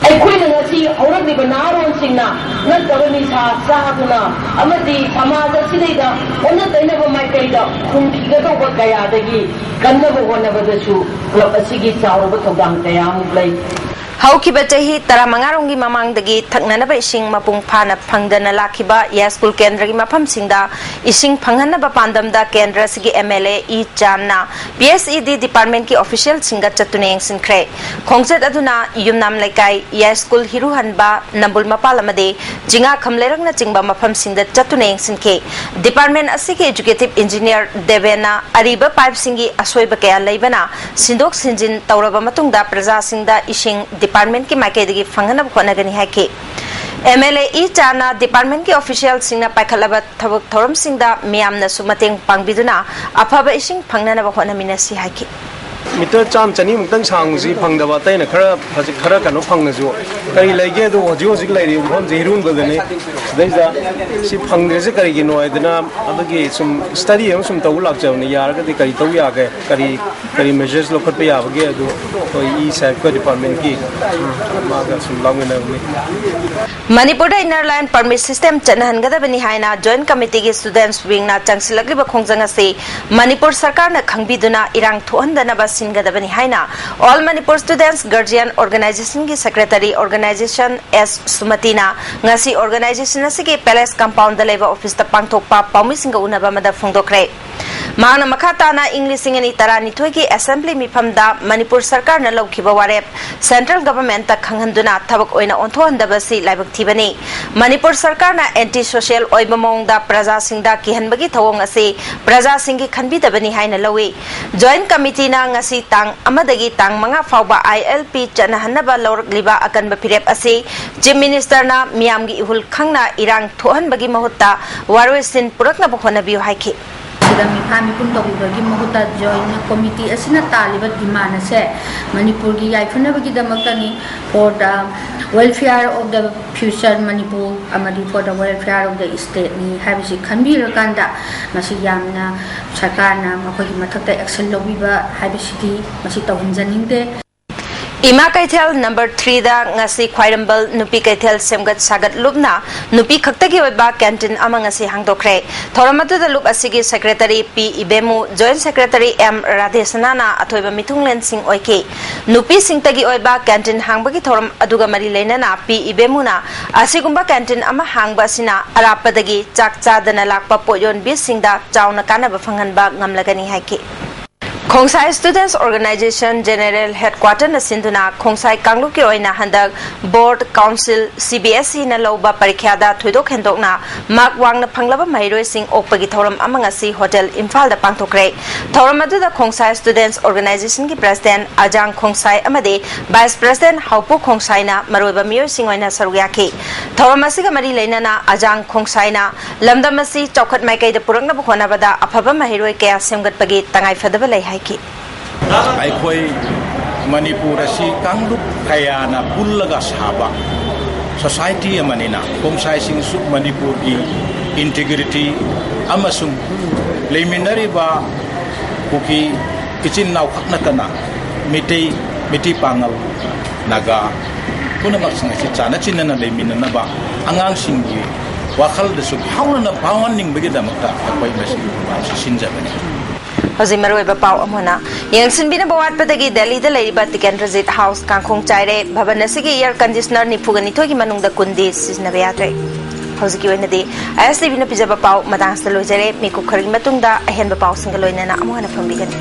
ꯑꯩꯈꯣꯏꯅ ꯉꯁꯤ ꯍꯧꯔꯛꯂꯤꯕ ꯅꯍꯥꯔꯣꯟꯁꯤꯡꯅ ꯅꯠꯇꯕ ꯅꯤꯁꯥ ꯆꯥꯗꯨꯅ ꯑꯃꯗꯤ ꯁꯃꯥꯖ ꯑꯁꯤꯗꯩꯗ ꯑꯣꯟꯅ ꯇꯩꯅꯕ ꯃꯥꯏꯀꯩꯗ ꯍꯨꯟꯈꯤꯒꯗꯧꯕ ꯀꯌꯥꯗꯒꯤ ꯀꯟꯅꯕ ꯍꯣꯠꯅꯕꯗꯁꯨ ꯀ꯭ꯂꯕ ꯑꯁꯤꯒꯤ ꯆꯥꯎꯔꯕ ꯊꯧꯗꯥꯡ ꯀꯌꯥ ꯑꯃ ꯂꯩ꯫ ꯍꯧꯈꯤꯕ ꯆꯍꯤ ꯇꯔꯥꯃꯉꯥ ꯔꯣꯝꯒꯤ ꯃꯃꯥꯡꯗꯒꯤ ꯊꯛꯅꯅꯕ ꯏꯁꯤꯡ ꯃꯄꯨꯡ ꯐꯥꯅ ꯐꯪꯗꯅ ꯂꯥꯛꯈꯤꯕ ꯌꯥꯏꯁ꯭ꯀꯨꯜ ꯀꯦꯟꯗ꯭ꯔꯒꯤ ꯃꯐꯝꯁꯤꯡꯗ ꯏꯁꯤꯡ ꯐꯪꯍꯟꯅꯕ ꯄꯥꯟꯗꯝꯗ ꯀꯦꯟꯗ꯭ꯔ ꯑꯁꯤꯒꯤ ꯑꯦꯝ ꯑꯦꯜ ꯑꯦ ꯏ ꯆꯥꯟꯅ ꯄꯤ ꯑꯩꯆ ꯏ ꯗꯤ ꯗꯤꯄꯥꯔꯠꯃꯦꯟꯠꯀꯤ ꯑꯣꯐꯤꯁꯤꯌꯦꯜꯁꯤꯡꯒ ꯆꯠꯇꯨꯅ ꯌꯦꯡꯁꯤꯟꯈ꯭ꯔꯦ꯫ ꯈꯣꯡꯆꯠ ꯑꯗꯨꯅ ꯌꯨꯝꯅꯥꯝ ꯂꯩꯀꯥꯏ, ꯌꯥꯏꯁ꯭ꯀꯨꯜ ꯍꯤꯔꯨꯍꯟꯕ, ꯅꯝꯕꯨꯜ ꯃꯄꯥꯜ ꯑꯃꯗꯤ ꯆꯤꯡꯉꯥꯈꯝ ꯂꯩꯔꯛꯅꯆꯤꯡꯕ ꯃꯐꯝꯁꯤꯡꯗ ꯆꯠꯇꯨꯅ ꯌꯦꯡꯁꯤꯟꯈꯤ꯫ ꯗꯤꯄꯥꯔꯠꯃꯦꯟꯠ ꯑꯁꯤꯒꯤ ꯑꯦꯛꯖꯤꯀ꯭ꯌꯨꯇꯤꯚ ꯏꯟꯖꯤꯅꯤꯌꯔ ꯗꯦꯕꯦꯟꯅ ꯑꯔꯤꯕ ꯄꯥꯏꯞꯁꯤꯡꯒꯤ ꯑꯁꯣꯏꯕ ꯀꯌꯥ ꯂꯩꯕꯅ ꯁꯤꯟꯗꯣꯛ ꯁꯤꯟꯖꯤꯟ ꯇꯧꯔꯕ ꯃꯇꯨꯡꯗ ꯄ꯭ꯔꯖꯥꯁꯤꯡꯗ ꯏꯁꯤꯡ ꯗꯤꯄꯥꯔꯠꯃꯦꯟꯠꯀꯤ ꯃꯥꯏꯀꯩꯗꯒꯤ ꯐꯪꯍꯟꯅꯕ ꯍꯣꯠꯅꯒꯅꯤ ꯍꯥꯏꯈꯤ꯫ ꯑꯦꯝ ꯑꯦꯜ ꯑꯦ ꯏ ꯆꯥꯟꯅ ꯗꯤꯄꯥꯔꯠꯃꯦꯟꯠꯀꯤ ꯑꯣꯐꯤꯁꯤꯌꯦꯜꯁꯤꯡꯅ ꯄꯥꯏꯈꯠꯂꯕ ꯊꯕꯛ ꯊꯧꯔꯝꯁꯤꯡꯗ ꯃꯤꯌꯥꯝꯅꯁꯨ ꯃꯇꯦꯡ ꯄꯥꯡꯕꯤꯗꯨꯅ ꯑꯐꯕ ꯏꯁꯤꯡ ꯐꯪꯅꯅꯕ ꯍꯣꯠꯅꯃꯤꯟꯅꯁꯤ ꯍꯥꯏꯈꯤ꯫ ꯃꯤꯇꯔ ꯆꯥꯝꯃ ꯆꯅꯤꯃꯨꯛꯇꯪ ꯁꯥꯡꯕꯁꯤ ꯐꯪꯗꯕ, ꯑꯇꯩꯅ ꯈꯔ ꯐꯖ-, ꯈꯔ ꯀꯩꯅꯣ ꯐꯪꯉꯁꯨ ꯀꯔꯤ ꯂꯩꯒꯦ? ꯑꯗꯣ ꯍꯧꯖꯤꯛ ꯍꯧꯖꯤꯛ ꯂꯩꯔꯤꯕ ꯃꯐꯝꯁꯦ ꯏꯔꯨꯝꯕꯗꯅꯤ꯫ ꯁꯤꯗꯩꯁꯤꯗ ꯁꯤ ꯐꯪꯗ꯭ꯔꯤꯁꯦ ꯀꯔꯤꯒꯤꯅꯣ ꯍꯥꯏꯗꯅ ꯑꯗꯨꯒꯤ ꯁꯨꯝ ꯁ꯭ꯇꯗꯤ ꯑꯃ ꯁꯨꯝ ꯇꯧꯕ ꯂꯥꯛꯆꯕꯅꯤ꯫ ꯌꯥꯔꯒꯗꯤ ꯀꯔꯤ ꯇꯧ ꯌꯥꯒꯦ, ꯀꯔꯤ, ꯀꯔꯤ ꯃꯦꯖꯔꯁ ꯂꯧꯈꯠꯄ ꯌꯥꯕꯒꯦ, ꯑꯗꯨ ꯑꯩꯈꯣꯏ ꯏ ꯁꯥꯍꯦꯕꯀ ꯗꯤꯄꯥꯔꯠꯃꯦꯟꯠꯀꯤ ꯃꯥꯒ ꯁꯨꯝ ꯂꯥꯡꯃꯤꯟꯅꯕꯅꯤ꯫ ꯃꯅꯤꯄꯨꯔꯗ ꯏꯟꯅꯔ ꯂꯥꯏꯟ ꯄꯔꯃꯤꯠ ꯁꯤꯁꯇꯦꯝ ꯆꯠꯅꯍꯟꯒꯗꯕꯅꯤ ꯍꯥꯏꯅ ꯖꯣꯏꯟꯠ ꯀꯃꯤꯇꯤꯒꯤ ꯁ꯭ꯇꯨꯗꯦꯟꯠꯁ ꯋꯤꯡꯅ ꯆꯪꯁꯤꯜꯂꯛꯂꯤꯕ ꯈꯣꯡꯖꯪ ꯑꯁꯤ ꯃꯅꯤꯄꯨꯔ ꯁꯔꯀꯥꯔꯅ ꯈꯪꯕꯤꯗꯨꯅ ꯏꯔꯥꯡ ꯊꯣꯛꯍꯟꯗꯅꯕ ꯁꯤꯟꯒꯗꯕꯅꯤ ꯍꯥꯏꯅ ꯑꯣꯜ ꯃꯅꯤꯄꯨꯔ ꯁ꯭ꯇꯨꯗꯦꯟꯠꯁ ꯒꯥꯔꯖꯤꯌꯥꯟ ꯑꯣꯔꯒꯅꯥꯏꯖꯦꯁꯟꯒꯤ ꯁꯦꯀ꯭ꯔꯦꯇꯔꯤ ꯑꯣꯔꯒꯅꯥꯏꯖꯦꯁꯟ ꯑꯦꯁ ꯁꯨꯃꯇꯤꯅ ꯉꯁꯤ ꯑꯣꯔꯒꯅꯥꯏꯖꯦꯁꯟ ꯑꯁꯤꯒꯤ ꯄꯦꯂꯦꯁ ꯀꯝꯄꯥꯎꯟꯗ ꯂꯩꯕ ꯑꯣꯐꯤꯁꯇ ꯄꯥꯡꯊꯣꯛꯄ ꯄꯥꯎꯃꯤꯁꯤꯡꯒ ꯎꯅꯕ ꯑꯃꯗ ꯐꯣꯡꯗꯣꯛꯈ꯭ꯔꯦ꯫ ꯃꯍꯥꯛꯅ ꯃꯈꯥ ꯇꯥꯅ ꯏꯪ ꯂꯤꯁꯤꯡ ꯑꯅꯤ ꯇꯔꯥꯅꯤꯊꯣꯏꯒꯤ assembly ꯃꯤꯐꯝꯗ ꯃꯅꯤꯄꯨꯔ ꯁꯔꯀꯥꯔꯅ ꯂꯧꯈꯤꯕ ꯋꯥꯔꯦꯞ central governmentꯇ ꯈꯪꯍꯟꯗꯨꯅ ꯊꯕꯛ ꯑꯣꯏꯅ ꯑꯣꯟꯊꯣꯛꯍꯟꯗꯕ ꯑꯁꯤ ꯂꯥꯏꯕꯛ ꯊꯤꯕꯅꯤ꯫ ꯃꯅꯤꯄꯨꯔ ꯁꯔꯀꯥꯔꯅ anti social ꯑꯣꯏꯕ ꯃꯑꯣꯡꯗ ꯄ꯭ꯔꯖꯥꯁꯤꯡꯗ ꯀꯤꯍꯟꯕꯒꯤ ꯊꯧꯑꯣꯡ ꯑꯁꯤ ꯄ꯭ꯔꯖꯥꯁꯤꯡꯒꯤ ꯈꯟꯕꯤꯗꯕꯅꯤ ꯍꯥꯏꯅ ꯂꯧꯏ꯫ Joint committeeꯅ ꯉꯁꯤ ꯇꯥꯡ ꯑꯃꯗꯒꯤ ꯇꯥꯡ ꯃꯉꯥ ꯐꯥꯎꯕ ILP ꯆꯠꯅꯍꯟꯅꯕ ꯂꯧꯔꯛꯂꯤꯕ ꯑꯀꯟꯕ ꯐꯤꯔꯦꯞ ꯑꯁꯤ Chief Ministerꯅ ꯃꯤꯌꯥꯝꯒꯤ ꯏꯍꯨꯜ ꯈꯪꯅ ꯏꯔꯥꯡ ꯊꯣꯛꯍꯟꯕꯒꯤ ꯃꯍꯨꯠꯇ ꯋꯥꯔꯣꯏꯁꯤꯟ ꯄꯨꯔꯛꯅꯕ ꯍꯣꯠꯅꯕꯤꯌꯨ ꯍꯥꯏꯈꯤ꯫ ꯁꯤꯗ ꯃꯤꯐꯥ ꯃꯤꯄꯨꯝ ꯇꯧꯕꯤꯕꯒꯤ ꯃꯍꯨꯠꯇ Joint committee ꯑꯁꯤꯅ ꯇꯥꯜꯂꯤꯕ demand ꯑꯁꯦ ꯃꯅꯤꯄꯨꯔꯒꯤ ꯌꯥꯏꯐꯅꯕꯒꯤꯗꯃꯛꯇꯅꯤ, for the welfare of the future Manipur ꯑꯃꯗꯤ for the welfare of the stateꯅꯤ ꯍꯥꯏꯕꯁꯤ ꯈꯟꯕꯤꯔꯀꯥꯟꯗ ꯃꯁꯤ ꯌꯥꯝꯅ ꯁꯔꯀꯥꯔꯅ ꯃꯈꯣꯏꯒꯤ ꯃꯊꯛꯇ action ꯂꯧꯕꯤꯕ ꯍꯥꯏꯕꯁꯤꯗꯤ ꯃꯁꯤ ꯇꯧꯍꯟꯖꯅꯤꯡꯗꯦ꯫ ꯏꯃꯥ ꯀꯩꯊꯦꯜ number threeꯗ ꯉꯁꯤ ꯈ꯭ꯋꯥꯏꯔꯝꯕꯟ ꯅꯨꯄꯤ ꯀꯩꯊꯦꯜ ꯁꯦꯝꯒꯠ ꯁꯥꯒꯠ ꯂꯨꯞꯅ ꯅꯨꯄꯤ ꯈꯛꯇꯒꯤ ꯑꯣꯏꯕ canteen ꯑꯃ ꯉꯁꯤ ꯍꯥꯡꯗꯣꯛꯈ꯭ꯔꯦ꯫ ꯊꯧꯔꯝ ꯑꯗꯨꯗ ꯂꯨꯞ ꯑꯁꯤꯒꯤ secretary ꯄꯤ ꯏꯕꯦꯝꯃꯨ, joint secretary ꯑꯦꯝ ꯔꯥꯙꯦꯁꯅꯥꯅ ꯑꯊꯣꯏꯕ ꯃꯤꯊꯨꯡꯂꯦꯟꯁꯤꯡ ꯑꯣꯏꯈꯤ꯫ ꯅꯨꯄꯤꯁꯤꯡꯇꯒꯤ ꯑꯣꯏꯕ canteen ꯍꯥꯡꯕꯒꯤ ꯊꯧꯔꯝ ꯑꯗꯨꯒ ꯃꯔꯤ ꯂꯩꯅꯅ ꯄꯤ ꯏꯕꯦꯝꯃꯨꯅ ꯑꯁꯤꯒꯨꯝꯕ canteen ꯑꯃ ꯍꯥꯡꯕ ꯑꯁꯤꯅ ꯑꯔꯥꯞꯄꯗꯒꯤ ꯆꯥꯛ ꯆꯥꯗꯅ ꯂꯥꯛꯄ ꯄꯣꯠ ꯌꯣꯟꯕꯤꯁꯤꯡꯗ ꯆꯥꯎꯅ ꯀꯥꯟꯅꯕ ꯐꯪꯍꯟꯕ ꯉꯝꯂꯒꯅꯤ ꯍꯥꯏꯈꯤ꯫ ꯈꯣꯡꯁꯥꯏ Students Organisation General Headquarterꯅ ꯁꯤꯟꯗꯨꯅ ꯈꯣꯡꯁꯥꯏ ꯀꯥꯡꯂꯨꯞꯀꯤ ꯑꯣꯏꯅ ꯍꯟꯗꯛ Board, Council, CBSEꯅ ꯂꯧꯕ ꯄꯔꯤꯈ꯭ꯌꯥꯗ ꯊꯣꯏꯗꯣꯛ ꯍꯦꯟꯗꯣꯛꯅ mark ꯋꯥꯡꯅ ꯐꯪꯂꯕ ꯃꯍꯩꯔꯣꯏꯁꯤꯡ ꯑꯣꯛꯄꯒꯤ ꯊꯧꯔꯝ ꯑꯃ ꯉꯁꯤ Hotel ꯏꯝꯐꯥꯜꯗ ꯄꯥꯡꯊꯣꯛꯈ꯭ꯔꯦ꯫ ꯊꯧꯔꯝ ꯑꯗꯨꯗ ꯈꯣꯡꯁꯥꯏ Students Organizationꯒꯤ President ꯑꯖꯥꯡ ꯈꯣꯡꯁꯥꯏ ꯑꯃꯗꯤ Vice President ꯍꯥꯎꯄꯨ ꯈꯣꯡꯁꯥꯏꯅ ꯃꯔꯨꯑꯣꯏꯕ ꯃꯤꯑꯣꯏꯁꯤꯡ ꯑꯣꯏꯅ ꯁꯔꯨꯛ ꯌꯥꯈꯤ꯫ ꯊꯧꯔꯝ ꯑꯁꯤꯒ ꯃꯔꯤ ꯂꯩꯅꯅ ꯑꯖꯥꯡ ꯈꯣꯡꯁꯥꯏꯅ ꯂꯝꯗꯝ ꯑꯁꯤ ꯆꯥꯎꯈꯠ ꯃꯥꯏꯀꯩꯗ ꯄꯨꯔꯛꯅꯕ ꯍꯣꯠꯅꯕꯗ ꯑꯐꯕ ꯃꯍꯩꯔꯣꯏ ꯀꯌꯥ ꯁꯦꯝꯒꯠꯄꯒꯤ ꯇꯉꯥꯏꯐꯗꯕ ꯂꯩ ꯍꯥꯏꯈꯤ꯫ ꯑꯩꯈꯣꯏ ꯃꯅꯤꯄꯨꯔ ꯑꯁꯤ ꯀꯥꯡꯂꯨꯞ ꯀꯌꯥꯅ ꯄꯨꯜꯂꯒ ꯁꯥꯕ society ꯑꯃꯅꯤꯅ, ꯈꯣꯡꯁꯥꯏꯁꯤꯡꯁꯨ ꯃꯅꯤꯄꯨꯔꯒꯤ integrity ꯑꯃꯁꯨꯡ ꯂꯩꯃꯤꯟꯅꯔꯤꯕ ꯀꯨꯀꯤ ꯏꯆꯤꯟ ꯏꯅꯥꯎ ꯈꯛ ꯅꯠꯇꯅ ꯃꯤꯇꯩ, ꯃꯤꯇꯩ ꯄꯥꯉꯜ, ꯅꯥꯒꯥ ꯄꯨꯝꯅꯃꯛꯁꯤꯡ ꯑꯁꯤ ꯆꯥꯟꯅ ꯆꯤꯟꯅꯅ ꯂꯩꯃꯤꯟꯅꯅꯕ, ꯑꯉꯥꯡꯁꯤꯡꯒꯤ ꯋꯥꯈꯜꯗꯁꯨ ꯐꯥꯎꯅꯅ ꯐꯥꯎꯍꯟꯅꯤꯡꯕꯒꯤꯗꯃꯛꯇ ꯑꯩꯈꯣꯏ ꯃꯁꯤꯒꯤ programmeꯁꯤ ꯁꯤꯟꯖꯕꯅꯤ꯫ ꯍꯧꯖꯤꯛ ꯃꯔꯨꯑꯣꯏꯕ ꯄꯥꯎ ꯑꯃꯅ, ꯌꯦꯡꯁꯤꯟꯕꯤꯅꯕ ꯋꯥꯠꯄꯗꯒꯤ ꯗꯦꯜꯂꯤꯗ ꯂꯩꯔꯤꯕ ꯇꯤꯀꯦꯟꯗ꯭ꯔꯖꯤꯠ ꯍꯥꯎꯁ ꯀꯥꯡꯈꯣꯡ ꯆꯥꯏꯔꯦ꯫ ꯚꯕꯟ ꯑꯁꯤꯒꯤ air conditioner ꯅꯤꯐꯨꯒ ꯅꯤꯊꯣꯏꯒꯤ ꯃꯅꯨꯡꯗ ꯀꯨꯟꯗꯤ ꯁꯤꯖꯤꯟꯅꯕ ꯌꯥꯗ꯭ꯔꯦ꯫ ꯍꯧꯖꯤꯛꯀꯤ ꯑꯣꯏꯅꯗꯤ ꯑꯥꯏ ꯑꯦꯁ ꯇꯤ ꯚꯤꯅ ꯄꯤꯖꯕ ꯄꯥꯎ ꯃꯇꯥꯡꯁꯤꯗ ꯂꯣꯏꯖꯔꯦ꯫ ꯃꯤꯀꯨꯞ ꯈꯔꯒꯤ ꯃꯇꯨꯡꯗ ꯑꯍꯦꯟꯕ ꯄꯥꯎꯁꯤꯡꯒ ꯂꯣꯏꯅꯅ ꯑꯃꯨꯛ ꯍꯟꯅ ꯐꯝꯕꯤꯒꯅꯤ꯫